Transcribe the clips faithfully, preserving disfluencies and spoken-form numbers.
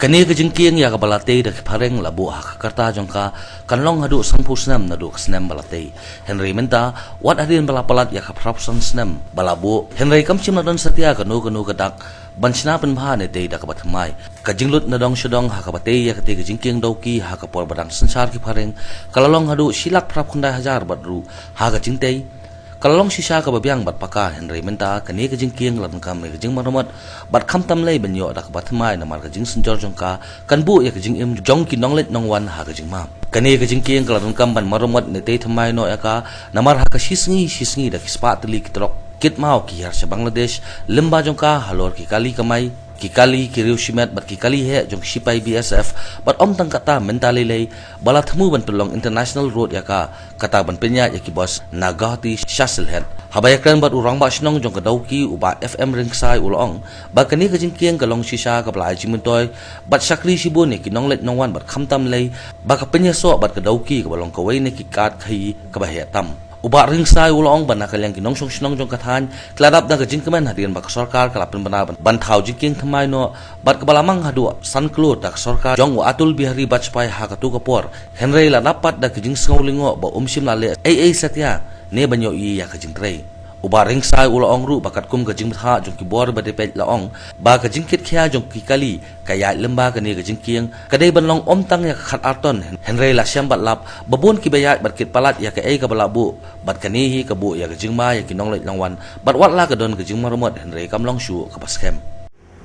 Kane ka jingkieng ïa kaba la tei da ki phareng la buh ha ka karta jong ka kan long haduh sanphew snem naduh ka snem ba la tei. Hynrei mynta, wat hadien ba la palat ïa ka phraphewsan snem ba la buh, hynrei kam shym la don satia kano kano ka dak ban shna pynbha ne tei da kaba thymmai. Ka jinglut nadong shadong ha kaba tei ïa katei ka jingkieng dawki ha ka por ba dang synshar ki phareng ka la long haduh shi lak phraphewkhyndai hajar baht ruh ha ka jingtei. Ka la long shisha kaba biang bad paka, hynrei mynta kane ka jingkieng la donkam ïa ka jingmaramot bad khamtam lei ban ïoh da kaba thymmai namar ka jingsynjor jong ka kan buh ïa ka jingim jong ki nongleit nongwan ha ka jingma. Kane ka jingkieng ka la donkam ban maramot ne tei thymmai noh ïa ka namar ha ka shi sngi shi sngi da ki spah tylli ki trok kit maw ki hiar sha Bangladesh lyngba jong ka halor ki kali kamai, ki kali ki riew shimet bad ki kali heh jong ki shipai B S F. Bad ym tang katta, mynta lei lei ba la thmu ban pynlong international road ïa ka, kata ban pynïaid ïa ki bus na Guwahati sha Sylhet. Haba ïakren bad u rangbah shnong jong ka dawki, u Bah F M Rynkai, u la ong ba kane ka jingkieng ka long shisha kaba la ai jingmyntoi bad shakri shibun ïa ki nongleit nongwan bad khamtam lei ba ka pynïasoh bad ka dawki kaba long kawei na ki kad khaïi kaba heh tam. U Bah Rynkai u la ong ba na ka liang ki nongshong shnong jong ka thaiñ ki la dap da ka jingkmen hadien ba ka sorkar ka la pynbna ban, ban thaw jingkieng thymmai noh bad kaba la mang haduh san klur da ka sorkar jong u Atal Bihari Vajpayee ha katu ka por. Hynrei la dap pat da ka jingsngew lyngngoh ba um shym la leh ei ei satia ne ban ïohi ïa ka jingtrei. U Bah Rynkai u la ong ruh ba katkum ka jingbthah jong ki bor ba dei peit la ong ba ka jingkit khia jong ki kali ka ïaid lyngba kane ka jingkieng ka dei ban long ym tang ïa ka khat ar ton, hynrei la shem bad lap ba bun kiba ïaid bad kit palat ïa kaei kaba la buh, bad kane hi ka buh ïa ka jingma ïa ki nongleit nongwan bad wat la ka don ka jingmaramot hynrei kam long shuh kaba skhem.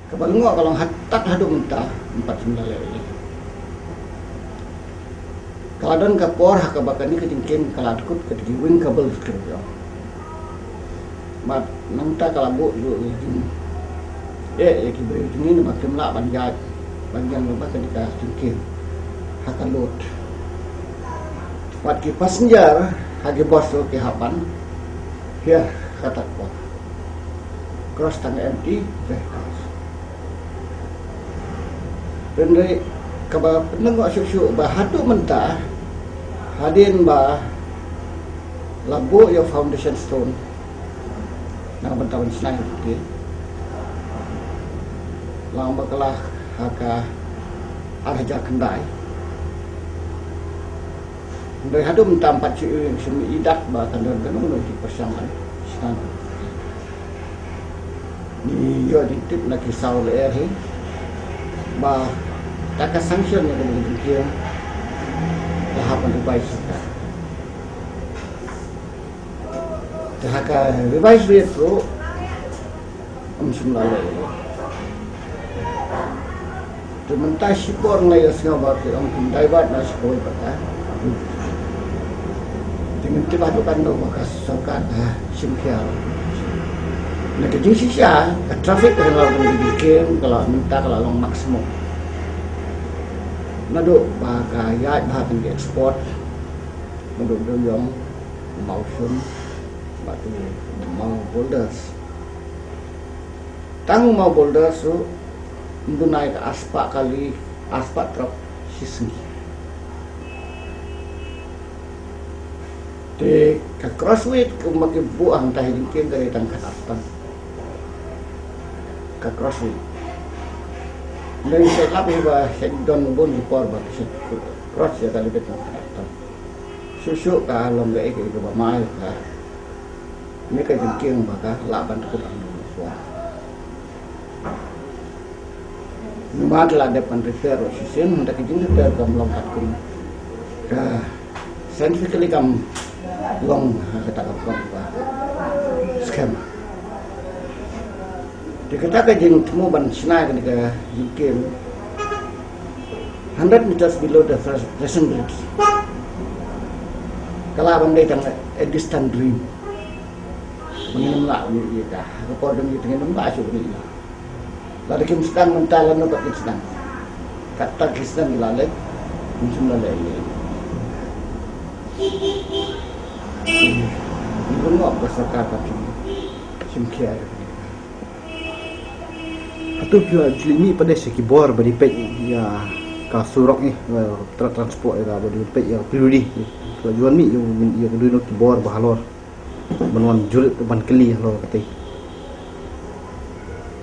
Kaba lyngngoh ka long haduh mynta, ym pat shym la leh ei ei. Ka la don ka por ha kaba kane ka jingkieng ka la dkut ka dei ki wing cable ki ong. Bad nangta ka la buh ïa ki jing, eh, ïa ki briew jong ngi namar kim lah ban ïaid ban ïeng lyngba kane ka jingkieng ha ka load. Bad ki passenger ha ki bus ruh ki hap ban hiar ha kata ka por. Cross tang empty vehicles. Hynrei kaba pynlyngngoh shuh shuh ba haduh mynta, hadien ba la buh ïa u foundation stone na ka bynta ban shna ïa ka jingkieng, la ong ba ka la ha ka ar hajar khyndai. Hynrei haduh mynta ym pat shu ïohi, shym ïohi dak ba kan don kano kano ki pyrshang ban shna. Ngi ïoh jingtip na ki saw lyer hi ba kata ka sanction ïa kane ka jingkieng la hap ban revise sorkar. Te ha ka revise rate ruh ym shym la leh. Te mynta shipor nga ïohsngew ba ki ong kin divert na shipor ba ka. Te ngin tip haduh katno ba ka sorkar ka shim khia. Na ka jingshisha ka traffic ka la long, ka jingkieng ka la, mynta ka la long maximum. Naduh ba ka ïaid bha ban ki export naduh Dewïong, Mawshun bad u Mawboulders. Tang u Mawboulders ruh ym duna ïa ka arspah kali, arspah trok shi sngi. Te ka cross weight kumba ki buh hangta ha jingkieng ka dei tang khatar tang. Ka cross weight. Ngi shu lap hi ba shu don bun ki por ba ki shu cross ïa ka limit tang khatar tang. Shuh shuh ka long kaei kaei kaba ma ïa ka. Kane ka jingkieng ba ka lah ban dkut hangne ha ka por. Namar ki la dep ban repair ruh shisien, hynrei ka jingrepair kam long katkum ka scientifically kam long ha kata ka por ba skhem. Te kata ka jingthmu ban shna kane ka jingkieng hundred meters below the pres-, present bridge. Ka lah ban dei tang a distant dream. Ngin ym lah ban ïohi ïa ka. Ha ka por jong ngi te ngin ym lah shuh ban ïohi. Lada kim sdang mynta lano pat kin sdang. Katba ki sdang ki la leh. Ngim shym la leh ïa. Ngi pynngop ba sorkar pat kin shim khia ïa kane. Hato phi ju leit mih pat de sha ki bor ba dei peit ïa ka surok, eh, ïa ka tra-, transport, ïa ka ba dei peit ïa ka P W D. Phi la ju wan mih ïa, ïa kano kano ki bor ba halor ban wan jurip ban kylli halor kata.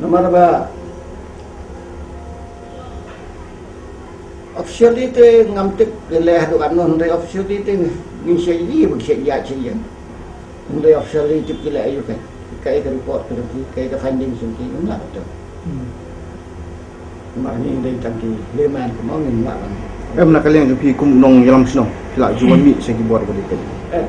Namar ba Officially te ngam tip, leh haduh katno, hynrei officially te ngin shait ïa, ba shait ïa, shait ïa. Hynrei officially tip ki leh aïu, kaei ka report ka jong ki, kaei ka findings jong ki, ngim lah ban tip. Namar ngi dei tang ki layman, kumno ngin lah ban. Em, na ka liang jong phi kum u nongïalam shnong, phi la ju wan mih sha ki bor ba dei peit? Eh.